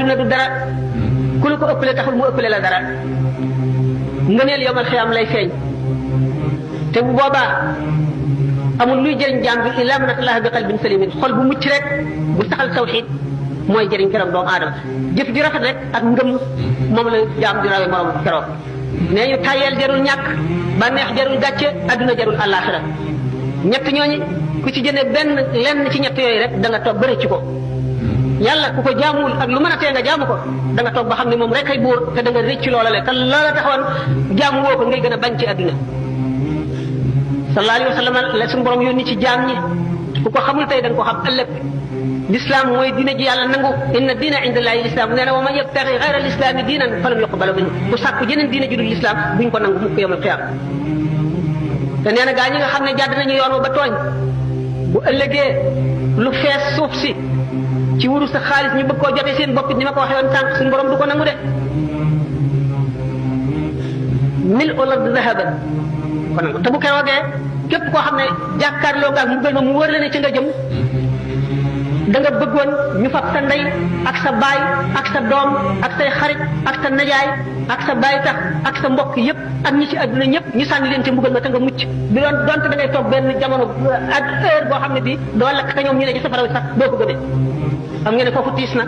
adduna du dara ku la ko ëppale taxul mu ëppale la dara ngëneel yawmal xiyaam lay feeñ te bu boobaa amul luy jëriñ jaam bi illa man atallaha bi qalbin salimin xol bu mucc rek bu saxal tawxiid mooy jëriñ keroog doomu aadama jëf ju rafet rek ak ngëm moom la jaam di rawee morom keroog nee ñu tayeel jarul ñàkk bànneex jarul gàcce adduna jarul àllaaxira ñett ñooñi ku ci jëne benn lenn ci ñett yooyu rek da nga toog bëri ci ko yàlla ku ko jaamuwul ak lu mën a tee nga jaamu ko da nga toog ba xam ne moom rek ay buur te da nga rëcc loola le te loola taxoon jaamu woo ko ngay gën a bañ ci adduna sallallahu alayhi wa sallam la suñu borom yónni ci jaam ñi ku ko xamul tey da nga ko xam ëllëg l'islam mooy diine ji yàlla nangu inna diina inda llahi l'islam nee na wa man yabtaxi gayra l'islami diinan falan yuqbala minhu ku sàkku jeneen diine ju dul l'islam buñ ko nangu mukk yawmal qiyaama te nee na gaa ñi nga xam ne jàdd nañu yoon wa ba tooñ bu ëllëgee lu fees suuf si ci wuru sa xaalis ñu bëgg koo jote seen bopp ni ma ko waxee woon sànq suñu borom du ko nangu de mil olard zahaban ko nangu te bu keroogee képp koo xam ne jàkkaarloo nga ak mu gën ma mu wër la ne ci nga jëm da nga bëggoon ñu fab sa ndey ak sa baay ak sa doom ak say xarit ak sa najaay ak sa baay tax ak sa mbokk yëpp ak ñi ci àdduna ñëpp ñu sànni leen ci mbugal ma te nga mucc bi doon donte da ngay toog benn jamono ak heure boo xam ne bii doo lakk ka ñoom ñu ne ci safara wi sax doo ko gëmee xam ngeen ne foofu tiis na